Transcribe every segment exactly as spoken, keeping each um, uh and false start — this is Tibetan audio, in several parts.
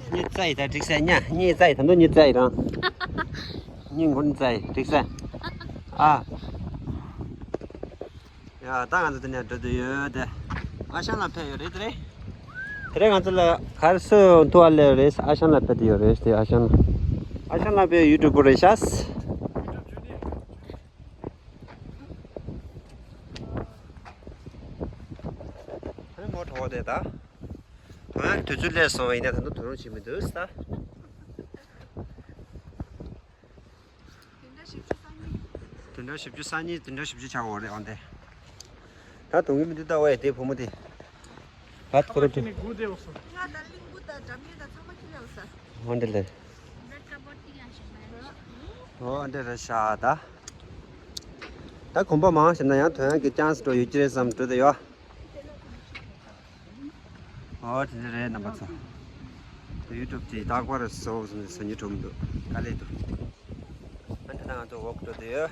གཉིད་བཙལ་ཡི་ད་འགྲིག་ས་ཉ་གཉིད་བཙལ་ཡི་ད་མདོ་གཉིད་བཙལ་ཡི་རང་། གཉིད་ངུར་བཙལ་ཡི་འགྲིག་ས། ཨ། ཡ་ད་ང་ཚོ་དེ་ནས་འགྲོ་འདོད་ཡོད་དེ། ཨ་ཞང་ལ་ཕེབས་ཡོད་རེད་དེ་རེད། དེ་རིང་ང་ཚོ་ལ་གར་སོ་ཐུ་བ་ལེ་རེད། ཨ་ཞང་ལ་ཕེབས་དེ་ཡོད་རེད་དེ། ཨ་ཞང་ལ། ཨ་ཞང་ལ་ཕེབས་ཡུ་ཊུབ་པར་རེད་ཤག་ཨ་ནི་མོ་གྲོགས་དེ་ད། དོན་དུས་ཚོད་སླེབས་སོང་བ་ཡིན་ན་ད་དུང་དུས་རུང་བྱེད་མི་འདུག་ས། བདུན་ཕྲག་བཞི་བཅུ་སང་ཉིན། བདུན་ཕྲག་བཞི་བཅུ་སང་ཉིན་བདུན་ཕྲག་བཞི་བཅུ་ཆགས་འོང་རེད་ཨང་དེ། ད་དུང་གི་མི་འདུག་ད་ཝེ་དེ་བུ་མོ་དེ། ད་ཁོ་ར་ཁྱི་ནི་དགུ་དེ་འོ་སོ། ང་ད་གླིང་བུ་དང་འགྲམ་ཡོད་ད་ཚང་མ་ཁྱི་ལས་འོ་ས། ཨང་དེ་ལས། ཨོ་ཨང་དེ་རེད་ཤག་ད། ད་གོམ་པ་མང་ཞིག་ན་ཡང་དོན་ཡང་གི་ཅན་སི་འགྲོ་ཡོད་ཀྱི་རེད་བསམ་འགྲོ་དེ་ཡོད། ཨོ་དེ་འདྲ་རེད་རྣམ་པ་ཚོ། ཡུ་ཊུབ་དེ་རྟག་པར་བཟོ་བཟོ་ནས་བཟོ་ཉེ་གྲོམ་འདུག་དཀའ་ལས་འདུག་ཨ་འདི་ན་ང་ཚོ་ཝོག་འགྲོ་དུས།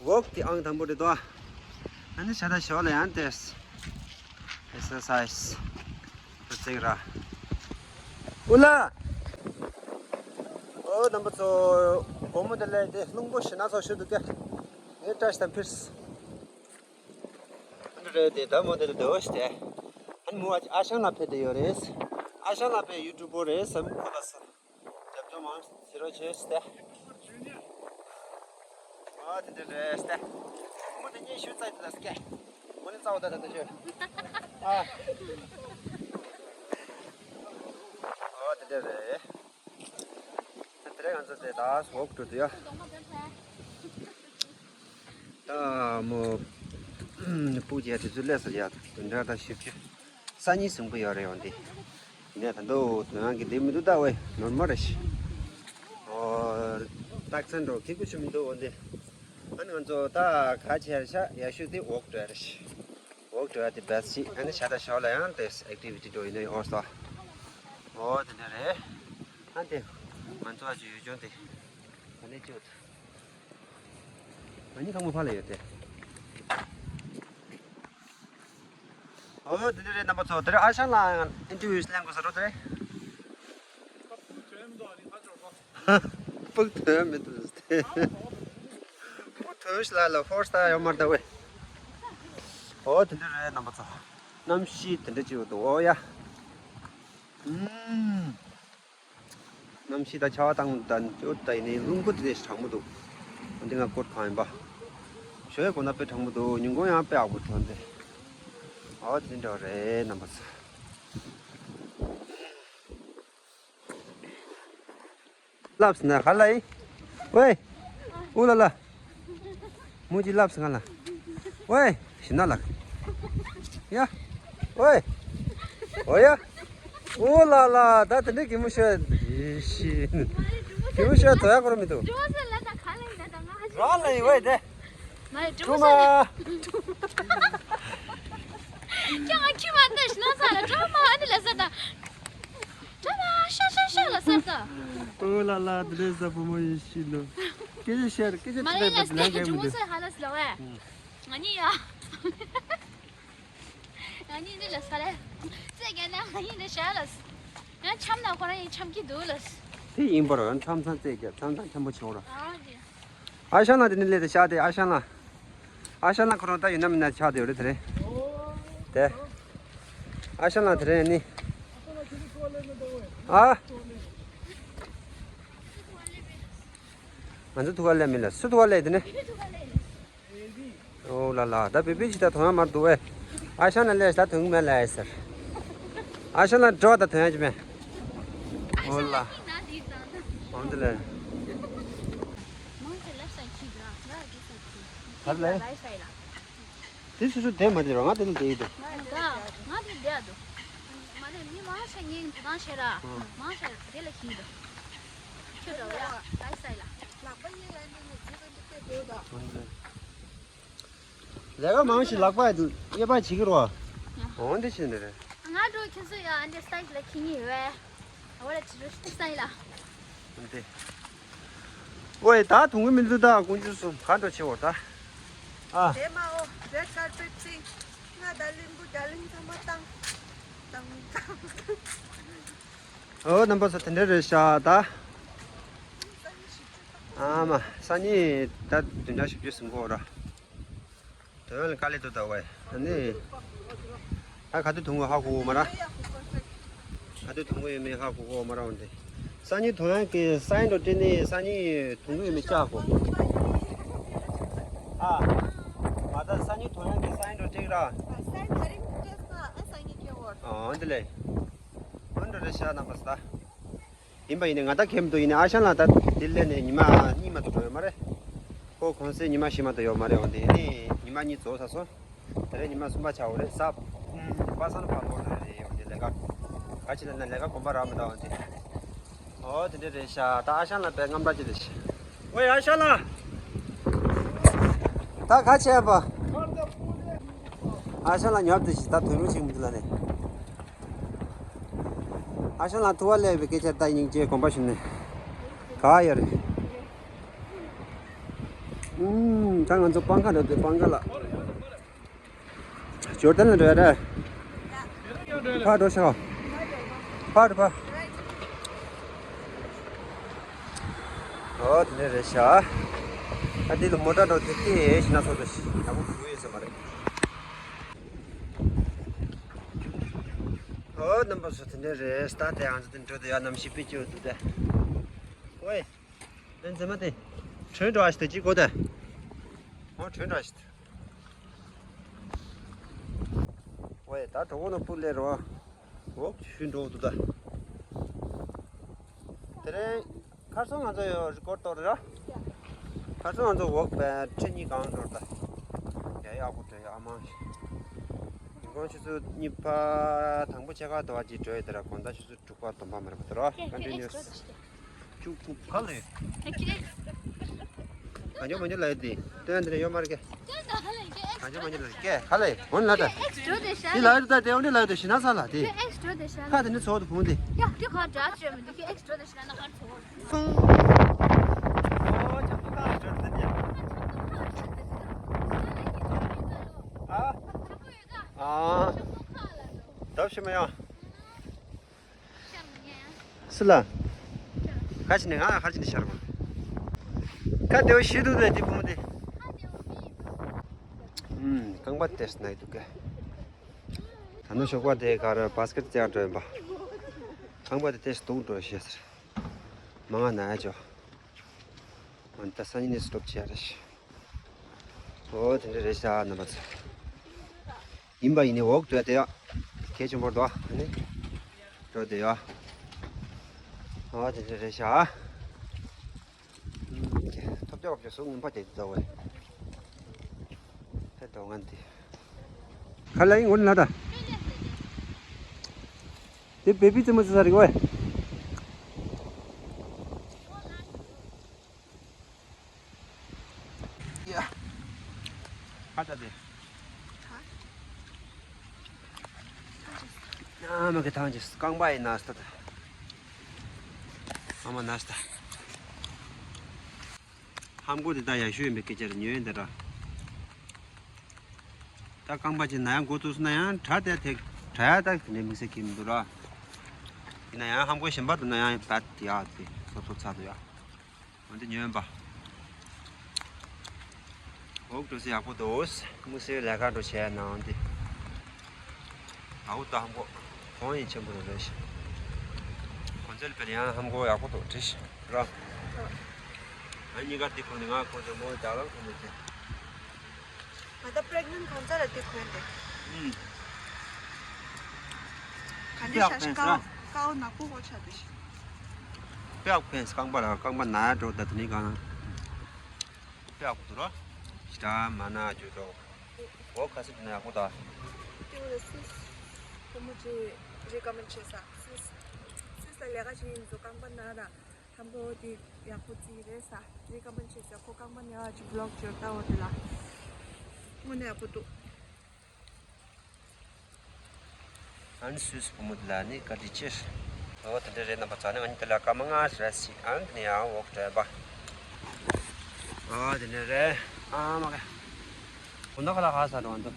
ཝོག་དེ་ཨང་དང་པོ་རེད་དོ། ཨ་ནི་ཤ་ད་ཞོ་ལ་ཡང་ཏེས། ཨེག་སར་སའི་ཛི་འགྲོ་རྩིས་ར། ཨུ་ལ། ཨོ་རྣམ་པ་ཚོ། དགོང་མོ་དེ་ལས་དེ་རླུང་པོ་ཞེ་ན་ཚོ་ཞུ་འདུག་གས། ངས་བཀྲ་ཤིས་དང་ཕིར། འདི་རེད་དེ་ད་མོ་དེ་ལ་སྡོད་ཤི་དེ། ཨ་ནི་མོ་ཨ་ཞང་ལ་ཕེབས་དེ་ཡོད་རེད། ཨ་ཞང་ལ་ཕེབས་ཡུ་ཊུབ་པར་རེད་བསམ་ཁོ་ལ་ས། རྒྱབ་ལྗོངས་མང་ཟེར་རོ་བྱས་ཤི་དེ། ཨ་དེ་འདྲ་རེད་དེ། མོ་དེ་གཉིས་ཤུ་ཙག་དེ་ལ་སྐད། མོ་ནི་རྩ་བ་ད་ད་ད་ཤོད། ཨ། ཨ་དེ་འདྲ་རེད། དེ་རིང་ང་ཚོ་དེ་ད་ཝོག་འགྲོ་དུས་ཡ། ད་མོ། སྤུ་རྒྱལ་དུས་ཚོད་སླེབས་སོང་ཡ། བདུན་ཕྲག་ད་བཞི་བཅུ། སང་ཉིན་གཟིམ་དགོས་ཡོད་རེད་འོ་འདི། ཡིན་ན་ད་དུང་དོན་ཡང་གི་འདི་མི་འདུག་ད་ཝེ་ནོར་མ་རེད་ཤི། ཨོ། རྟགས་མཚན་འགྲོ་ཁེ་ཁུ་ཆུ་མི་འདུག་འོ་འདི། ཨ་ནི་ང་ཚོ་ད་ག་ཆེར་ཤ་ཡ་ཤུ་དེ་ཝོག་འགྲོ་ཡ་རེད་ཤི། ཝོག་འགྲོ་ཡ་དེ་བེ་སི་ཅིག་ཨ་ནི་ཤ་ད་ཤོ་ལ་ཡང་དེ་ཨེག་ཊི་བི་ཊི་འགྲོ་ཡིན་ནོ་ཡོད་སོ། ཨོ་དེ་འདྲ་རེད། ཨ་དེ། ང་ཚོ་ཨ་ཅུ་ཡུལ་ལྗོངས་དེ། ད་ནི་ཅོད། ང་གཉིས་ཁང་པ་ཕ་ལ་ཡོད་དེ། ཨོ་དེ་འདྲ་རེད་རྣམ་པ་ཚོ། དེ་རིང་ཨ་ཞང་ལ་ཨིན་ཊར་བིའུ་ལེན་དགོས་ས་རོ་དེ། སྤུ་གུ་དོན་མི་འདུག་སྟེ། སྤུ་གུ་དོན་ཞིག་ལ་ལ་ཧོར་སྟ་ཡོད་མ་རེད་ད་ཝེ། ཨོ་དེ་འདྲ་རེད་རྣམ་པ་ཚོ། གནམ་གཤིས་དེ་འདྲ་ཅིག་འདུག་ཨོ་ཡ། ཨུམ། གནམ་གཤིས་དང་ཆར་པ་བཏང་དང་ཅོ་ད་ཡིན་ནའི་རླུང་བུ་དེ་འདྲ་ཞིག་གྲང་མོ་འདུག་འདི་ང་སྐོར་གང་ཡིན་པ། ཞོ་ཡ་གོ་ན་དཔེ་གྲང་མོ་འདུག་ཉིན་གུང་ཡང་དཔེ་ཡག་པོ་ཐོན་ཏེ། ཨོ་དེ་འདྲ་རེད་རྣམ་པ་ཚོ། ལབ་སི་ན་ག་ལ་ཡིན། ཝེ། ཨུ་ལ་ལ། མུ་ཅི་ལབ་སི་ང་ལ། ཝེ། ཞི་ན་ལ། ཡ། ཝེ། ཨོ་ཡ། ཨུ་ལ་ལ། ད་དེ་འདྲའི་གད་མོ་ཤོར། ཡེ་ཤི། གད་མོ་ཤོར་དོ་ཡ་ཁོ་ར་མི་འདུག་རང་ལ་ཡིན་ཝེ་དེ། ཁྱོད་མ། ཁྱོད་ང་ཁྱི་མ་ལྟ་ཞི་ན་ས་ལ་ཁྱོད་མ་ཨ་ནི་ལ་ས་ད། ཁྱོད་མ་ཤ་ཤ་ཤ་ལ་ས་ད། ཨོ་ལ་ལ་དེ་ལས་ས་བུ་མོ་ཡེ་ཤི་ལོ། སྐད་ཆ་ཤར་སྐད་ཆ་མ་ལས་ལ་ས་ད་ཁྱོད་མ་ས་ཧ་ལ་ས་ལ་ཝེ། ང་གཉིས་ཡ། ང་གཉིས་འདི་ལ་ས་ལ། ཙེ་ག་ན་ང་གཉིས་འདི་ཤ་ལ་ས། ཡང་འཆམ་ན་ཁོ་རང་ཡང་འཆམ་གྱི་འདུག་ལ་ས། དེ་ཡིན་པར་འཆམ་ཚང་རྩེད་རྒྱབ་འཆམ་ཚང་འཆམ་པོ་བྱེད་འོ་ར། ཨ་ཞང་ལགས་དེ་ནི་སླེབས་ཏེ་ཤག་དེ་ཨ་ཞང་ལགས། ཨ་ཞང་ལགས་ཁོ་རང་ད་ཡོད་ན་མིན་ན་ཆགས་དེ་ཡོད་རེད་དེ་རེད། དེ། ཨ་ཞང་ལགས་དེ་རེད་ནི། ཨ། ང་ཚོ་ཐུག་ག་སླེབས་མིན་ལ་སུ་ཐུག་ག་སླེབས་དེ་ནི། ཨོ་ལ་ལ་ད་བེ་བེ་ཅི་ད་དོན་ཡ་མར་འདུག་ཨེ། ཨ་ཞང་ན་ལས་ད་དོན་གི་མེད་ལ་ཨེ་ཟེར། ཨ་ཞང་ན་འགྲོ་ད་དོན་ཡ་ཅི་མེད། ཨོ་ལ། ཨོ་འདི་ལ། ག་ལ། དེ་སུ་སུ་དེ་མ་དེ་རོ་ང་དེ་ལ་དེ་ཡི་འདུག་ང་དེ་བསྡད་འདུག་མ་རེད་མི་མང་ཤ་ངའི་དེ་དང་ཤེས་ར། མང་ཤ་དེ་ལ་ཤིང་འདུག་ཁྱོད་འགྲོ་ཡ་ལ་ཨེ་ལ་ལག་པ་ཡིན་ལ་ནི་ནི་ཇི་བ་འདི་དེ་འདུག་ད། ལས་ཀ་མང་ཞིག་ལག་པ་དབྱེ་བ་བྱེད་ཀྱི་རོ། འོང་འདི་བྱེད་ནི་རེད། ང་འགྲོ་ཁྱེད་ཚོ་ཡ་འདི་སྟ་ལ་ཁྱི་ཉིད་ཡོད། འོ་ལ་ཁྱི་རོ་སྟ་ལ། འདི། ཝེ་ད་དུང་གི་མི་འདུག་ད་ཀུན་ཅུ་སུ་ག་འགྲོ་ཆེ་བོ་ད། ཨ། དེ་མ་འོ་རེད་ཀར་པེ་ཊི་སིང་། ང་ད་ལིང་བུ་ད་ལིང་ཚང་མ་བཏང་། བཏང་བཏང་། ཨོ་རྣམ་པ་ཚོ་དེ་འདྲ་རེད་ཤག་ད། ཨ་མ་སང་ཉིན་ད་བདུན་ཕྲག་བཞི་བཅུ་ཟིན་གོ་ར། དོན་ལ་དཀའ་ལས་འདུག་ད་ཝེ། ཨ་ནི། ད་ག་དུས་ཐུང་གོ་ཧ་གོ་གོ་མ་ར། ག་དུས་ཐུང་གོ་ཡོད་མེད་ཧ་གོ་གོ་མ་ར་འོན་ཏེ། སང་ཉིན་དོན་ཡང་གི་སང་ཉིན་འགྲོ་དྲན་ནི་སང་ཉིན་ཐུང་གོ་ཡོད་མེད་ཅག་གོ། ཨ། ང་ད་སང་ཉིན་དོན་ཡང་གི་སང་ཉིན་འགྲོ་དྲན་ར། ཨ་འདི་ལས། འོན་ཏེ་རེད་ཤག་རྣམ་པ་ཚོ་ད། ཡིན་པ་ཡིན་ནའི་ང་ད་ཁེམ་དུ་ཡིན་ནའི་ཨ་ཞང་ལགས་ད་དེ་སླེབས་ནས་ཉི་མ་གཉིས་མ་གཏོགས་འགྲོ་ཡོད་མ་རེད། ཁོ་གུང་སེང་ཉི་མ་བཞི་མ་གཏོགས་ཡོད་མ་རེད། འོན་ཏེ་ནི་ཉི་མ་གཉིས་རྫོགས་ཚར་སོང་། དེ་རིང་ཉི་མ་གསུམ་པ་ཆགས་འོ་རེད་གཟའ། པ་སངས་ཕར་ལོག་རེད་རེད། འོན་ཏེ་ལས་ཀ་ག་ཅི་ལབ་ན་ལས་ཀ་གོམ་པ་རག་མི་འདུག་འོན་ཏེ། ཨོ་དེ་འདྲ་རེད་ཤག་ད་ཨ་ཞང་ལགས་དཔེ་རྔམ་དྲག་ཅིག་རེད་ཤག་ཝེ་ཨ་ཞང་ལགས། ད་ག་བྱས་པ། ཨ་ཞང་ལགས་ཉོབ་དེ་ཞིག་ད་དོན་མི་ཆེན་མི་འདུག་ལ་ནས། ཨ་ཞང་ལགས་ཐུག་པ་སླེབས་པའི་སྐད་ཆ་ད་སྙིང་རྗེ་དགོངས་པ་ཞུ་ནས། ག་ཡོད་རེད། ཨུམ། ད་ང་ཚོ་སྤང་ཁ་འགྲོ་དུས་སྤང་ཁ་ལ། ཇོར་ཌན་ལ་འགྲོ་ཡ་རེད། ཕར་འགྲོ་ཤག་ཕར་འགྲོ་ཕར། ཨོ་དེ་འདྲ་རེད་ཤག་ཨ་དེ་ལ་མོ་ཊ་འགྲོ་དུས་སྐད་ཤི་ན་སོ་སོ་ཞིག་ཡག་པོ་བྱུང་ཡོད་ས་མ་རེད། ཨོ་རྣམ་པ་ཚོ་དེ་འདྲ་རེད། ད་དེ་ང་ཚོ་དེ་འགྲོ་དུས་ཡ་གནམ་གཤིས་དཔེ་སྐྱིད་པོ་འདུག་ད། ཝེ། ཨེ་མཛེས་མ་དེ། བྲོས་འགྲོ་ཨ་ཤི་དེ་ཅིག་གོ་དེ། ཨོ་བྲོས་འགྲོ་ཨ་ཤི་དེ། ཝེ་ད་གྲོགས་པོ་ནོ་པུ་ལེ་རོ། འོག་ཤུན་འགྲོ་འདུག་ད། དེ་རིང་ཁར་སང་ང་ཚོ་ཡོད་རི་ཀོར་ཏོར་ར། ཁར་སང་ང་ཚོ་འོག་པའི་ཁྲི་གཉིས་གང་འགྲོ་ད། ཡ་ཡག་པོ་བྲོས་ཡ་ཨ་མ། ཉིན་གུང་ཆུ་ཚོད་གཉིས་པ་དང་པོ་ཕྱེད་ཀ་དོ་བ་ཅིག་བྲོས་ཡོད་དེ་ར་དགོང་དག་ཆུ་ཚོད་དྲུག་པ་སྟོང་པ་མ་རེད་པ་དེ་ར། ཀོན་ཊི་ནིའུ་སི། བཅུ་དགུ་ག་ལས། གང་ཅོ་མང་ཅོ་ལ་ཡོད་དེ། སྟོན་དེ་ལ་ཡོད་མ་རེད་ཀེ། གང་ཅོ་མང་ཅོ་ལ་ཀེ་ག་ལས་འོན་ལ་ད། ཨེག་སི་འགྲོ་དེ་ཤ་དེ་ལ་ཡོད་ད་དེ་འོན་ལ་ཡོད་དེ་ཤི་ན་ས་ལ་དེ། ཨེག་སི་འགྲོ་དེ་ཤ་ཁ་དེ་ནི་ཚོགས་དུ་ཕུང་དེ། ཡ་དེ་ག་འདྲ་ཅོ་མི་འདུག་ཨེག་སི་འགྲོ་དེ་ཤ་ན་ག་ཚོགས། ཨ། ཨ། ད་ཤི་མ་ཡ། སུ་ལ། ཁ་ཅིག་ནས་ང་ཁ་ཅིག་ནས་ཤར་བ། ཁ་དེ་བ་ཤི་དུ་དེ་དེ་བུ་མོ་དེ། ཨུམ། རྐང་པ་དེ་སྣ་ཡི་འདུག་ག་ད་ནུ་ཞོགས་པ་དེ་ག་ར་བཱ་སི་ཀེ་ཊི་རྩེ་ཡག་འགྲོ་ཡིན་པ། རྐང་པ་དེ་དེ་སྡུག་འགྲོ་ཤེས་ཟེར། མ་ང་ན་ཡ་ཅོ། འོན་ད་སང་ཉིན་ནས་སི་ཊོབ་བྱེད་ཡ་རེད། ཨོ་དེ་འདྲ་རེད་ཤག་རྣམ་པ་ཚོ། ཡིན་པ་ཡིན་ནི་འོག་འགྲོ་དེ་ཡ། གལ་ཆེན་པོ་རེད་དོ། ཨ་ནི། འགྲོ་དེ་ཡ། ཨོ་དེ་འདྲ་རེད་ཤག་ཐོབ་རྒྱག་བབ་ཀྱི་སུ་ངན་པ་དེ་དེ་ཟ་བས། ཧེ་དོ་ངན་དེ། ཁ་ལ་ཡིན་ངོ་ན་ད། དེ་བེ་བི་ཙེ་མོ་ཙེ་ས་རིག་བས། ཡ། ཧ་ད་དེ། ཨ་མ་གི་ཐང་ཅིག་རྐང་པ་ཡིན་ན་སྟ་ད། ཨ་མ་ན་སྟ། ཧམ་གོ་དེ་ད་ཡ་ཤུ་ཡིན་པའི་སྐད་ཆ་རེ་ཉོས་ཡིན་ད་ར། ད་རྐང་པ་ཅིག་ན་ཡང་འགོ་ཚུགས་སོང་ན་ཡང་དྲ་དེ་ཐེག་དྲ་ཡ་ད་དེ་ནས་དམིགས་བསལ་གྱི་མི་འདུག་ར། ཡིན་ན་ཡང་ཧམ་གོ་གཞན་པ་འདུག་ན་ཡང་ད་དེ་ཡ་དེ་སོ་སོ་ཚ་འདུག་ཡ། འོན་ཏེ་ཉོན་པ། འོག་འགྲོ་ས་ཡག་པོ་འདུག་དམིགས་བསལ་ལས་ཀ་འགྲོ་བྱས་ན་འོན་ཏེ། ཨའུ་ད་ཧམ་གོ་གོང་ཡིན་ཆེན་པོ་རེད་ཤག་ཁོང་ཚོའི་དཔེར་ཡང་ཧམ་གོ་ཡག་པོ་འདུག་བྲིས་ར། ང་གཉིས་ཀ་དེ་ཁོང་ནས་ང་ཁོང་ཚོ་མོ་ཡི་དག་ལ་ཁོང་ཚོ་དེ། ང་ད་པྲེག་ནེན་གང་ཚ་ར་དེ་ཁོན་དེ། ཨུམ། ག་འདྲ་ཤ་ཤ་ཀའོ་ཀའོ་ནག་པོ་གོ་ཆ་དེ་ཤི། དཔེ་ཡག་ཕན་རྐང་པ་ལ་རྐང་པ་ན་འགྲོ་ད་དེ་ནི་གང་། དཔེ་ཡག་པོ་འདུག་རོ། ཤི་ད་མ་ན་རྒྱུ་འགྲོ། འོ་ཁ་སི་དེ་ན་ཡག་པོ་ད། དེ་བོ་ལ་སིས། བུ་མོ་ཅི་རེ་ཀ་མེན་བྱེད་ས་སིས། སིས་ལ་ལས་ཀ་བྱེད་ཡིན་ཚོ་རྐང་པ་ན་ར། ཧམ་པོ་དེ་ཡག་པོ་རྩིས་རེད་ས། རེ་ཀ་མེན་བྱེད་ས་ཁོ་རྐང་པ་ན་ར་ཅི་བི་ལོག་བྱོས་ལྟ་བ་དེ་ལ། དངོས་གནས་ཡག་པོ་འདུག་ཨན་སུས་བུ་མོ་དེ་ལ་ནི་བཀའ་དྲིན་ཆེ། ཨོ་དེ་འདྲ་རེད་རྣམ་པ་ཚོ་ནི་ང་གཉིས་དེ་ལ་སྐར་མ་ལྔ་རེ་ཞིག་ཨང་དེ་ནས་ཡང་འོག་བྲོས་པ། ཨོ་དེ་འདྲ་རེད། ཨ་མ་ག་དགོང་དག་ཁ་ལག་ཧ་ས་འགྲོ་འདུག་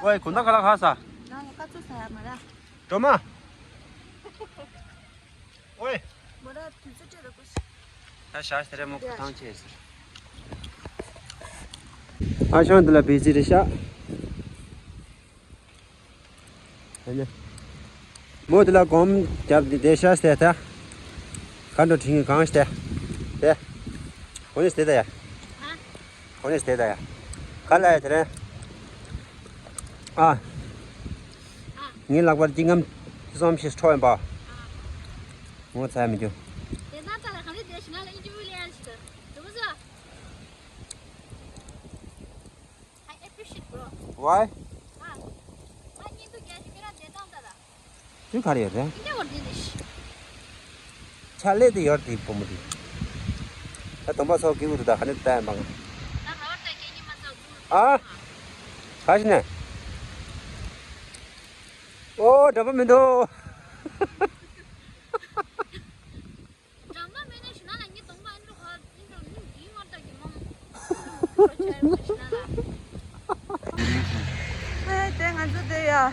ཨོའི་དགོང་དག་ཁ་ལག་ཧ་ས། འགྲོ་མ། ད་ཞག་དེ་རེ་མོ་ཁ་ཐང་ཆེ་ཟེར། ཨ་ཞང་འདི་ལ་བེ་ཙི་རེ་ཤག་ཨ་ནི། མོ་འདི་ལ་སྒོམ་རྒྱབ་ནས་བསྡད་ཤག་ཟེར་ད། ག་འགྲོ་དྲིན་གང་ཞིག་དེ། དེ། ཁོ་ནི་ཟེར་ད་ཡ། ཁོ་ནི་ཟེར་ད་ཡ། ག་ལ་ཡ་དེ་རེད། ཨ། ངའི་ལག་པར་སྐྱིན་ཁམས་བཅུ་ཙམ་ཞིག་འཕྲོག་ཡིན་པ། ངོ་ཚ་ཡ་མི་འགྱུར། དེ་ན་ད་ལ་ག་ལེ་དེ་ཞིག་ན་ལ་ཨིན་ཇུ་ལི་ཡ་ཞིག་ད། དུ་མ་ཟ། I appreciate, bro. Why? ཨ། ཨ་ཉིན་དུ་རྒྱལ་ཞིག་ཁྱེད་རང་བདེ་ཐང་ད་ལ། དུས་ག་རེ་ཡོད་རེད། ཨིན་ཇུ་ལི་ཡ་དེ་ནི་ཤི། ཆ་ལེ་དེ་ཡོད་དེ་བུ་མོ་དེ། ད་དོམ་པ་ཚོ་སྐྱིད་པོ་འདུག་ད་ག་ནས་ལྟ་ཡིན་པ་ང་། ད་ག་བར་ད་སྐད་ཉིན་མ་ཚ་ཚུར། ཨ། ག་ཞིག་ནས། ཨོ་འདྲ་པོ་མི་འདུག་ཨེ། དེ་ང་ཚོ་དེ་ཡ།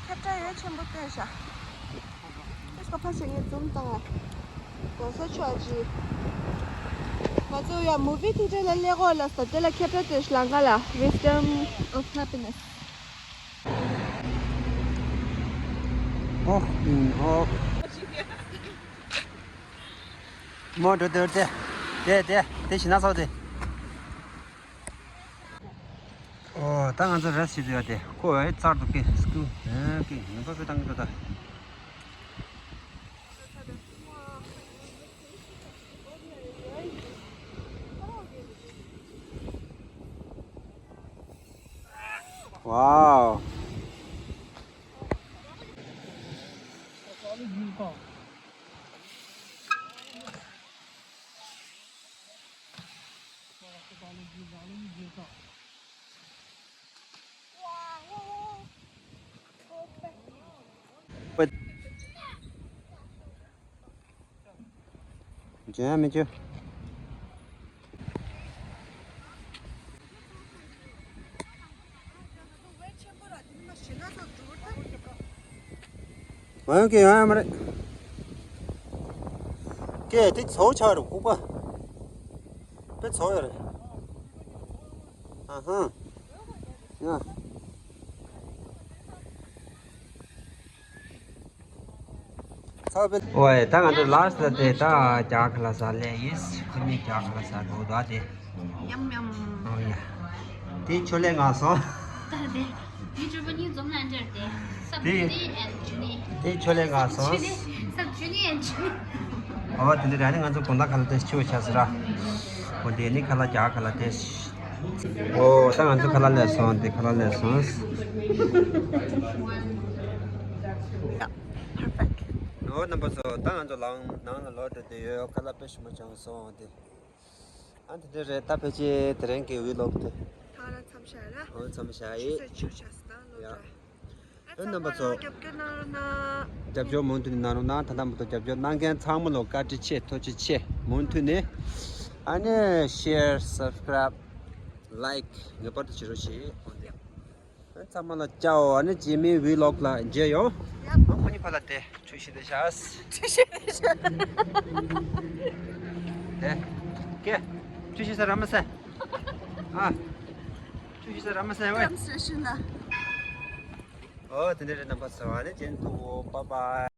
ཁྱབ་བསྒྲགས་ཡོད་ཆེན་པོ་བཏོན་ཤག་ཨེ་ཁ་ཕ་ཞིག་ངས་འཛུམ་བཏང་ང་། གོང་ས་མཆོག་ཨ་ཅི། ང་ཚོ་ཡ་མུ་བི་ཐི་ཊར་ལ་སླེབས་ཡོད་ལ་ས་དེ་ལ་ཁྱབ་བསྒྲགས་བཏོན་ཤག་ལང་ཀ་ལ། Wisdom of Happiness. ཨོ། ཨོ། མོ་འགྲོ་འདོད་དེ། དེ་དེ་དེ་ཞིག་ན་ཚོགས་དེ། ཨོ་ད་ང་ཚོ་རེ་སི་ཊི་བྱེད་དུ་ཡོད་དེ། ཁོ་ཨེ་ཚར་དུ་ཀེ་སྐུ་ཨེ་ཀེ་ཡིན་པ་པེ་བཏང་གི་འདུག་ད། Wow. འཇོན་ཡ་མི་འཇོན། ང་ཡང་སྐད་ཡོང་ཡ་མ་རེད། སྐད་དེ་ཚོགས་ཆགས་རེད་ཁུག་པ། དཔེ་ཚོགས་ཡ་རེད། ཨ་ཧ། ཡ། ཚགས་པའི། ཨོའི་ད་ང་ཚོ་ལ་སི་ཊི་དེ་ད་རྒྱ་གར་ལ་ས་ལས་ཡིན། ཁོ་གཉིས་རྒྱ་གར་ལ་ས་འགྲོ་ད་དེ། ཉམ་ཉམ། ཨོ་ཡ། དེ་ཆོ་ལས་ང་སོང་། ད་དེ། དེ་ཆོ་ལས་ང་སོང་། སབ་ཇུ་ནི་ཨེན་ཇུ་ནི། དེ་ཆོ་ལས་ང་སོང་། སབ་ཇུ་ནི་ཨེན་ཇུ་ནི། ཨོ་དེ་འདྲ་ར་ནི་ང་ཚོ་དགོང་དག་ཁ་ལ་དེ་ཆོ་ཆ་ཟེར་ར། ཨོ་དེ་ནི་ཁ་ལ་རྒྱ་གར་ལ་དེ། ཨོ་ད་ང་ཚོ་ཁ་ལག་ལས་སོང་། དེ་ཁ་ལག་ལས་སོང་། Perfect. ཨོ་རྣམ་པ་ཚོ་ད་ང་ཚོ་ལའང་ནང་ལ་ལོག་འགྲོ་དུས་ཡོད། ཁ་ལག་དཔེ་ཞིམ་པོ་བྱུང་སོང་དེ། ཨ་དེ་འདྲ་རེད། ད་ཕལ་ཆེར་དེ་རིང་གི་ཝི་ལོག་དེ་ད་ལ་མཚམས་བཞག་ལ། ཨོ་མཚམས་བཞག་ཡིན། ཆུ་ཚོད་བཅུ་ཆགས་སོང་ད་ལོག་ཡ། འགྲོ། ཨོ་རྣམ་པ་ཚོ། རྒྱབ་སྐྱོར་གནང་རོགས་གནང་། རྒྱབ་སྐྱོར་མུ་མཐུད་ནས་གནང་རོགས་གནང་། ད་ལྟ་མུ་མཐུད་རྒྱབ་སྐྱོར་གནང་མཁན་ཚང་མ་ལ་བཀའ་དྲིན་ཆེ། ཐུགས་རྗེ་ཆེ། མུ་མཐུད་ནས་ཨ་ནི་ཤེར་སབ་སི་ཀ་རའིབ་ལའིཀ་ངེས་པར་དུ་བྱེད་རོགས་བྱེད། ཨོ་དེ། ཨ་ཚང་མ་ལ་ཅའོ། ཨ་ནི་རྗེས་མའི་ཝི་ལོག་ལ་མཇལ་ཡོང་། ཡ། ཨ་ཁོ་གཉིས་ཕར་ལ་དེ་འཁྲུལ་ཞིག་དེ་ཤག་འཁྲུལ་ཞིག་དེ་ཤག་དེ། ཀེ། འཁྲུལ་ཞིག་ས་ར་མ་ཟེར། ཨ། འཁྲུལ་ཞིག་ས་ར་མ་ཟེར་ཝེ། ཨོ་དེ་འདྲ་རེད་རྣམ་པ་ཚོ། ཨ་ནི་རྗེས་ཐུག་པ་བའི།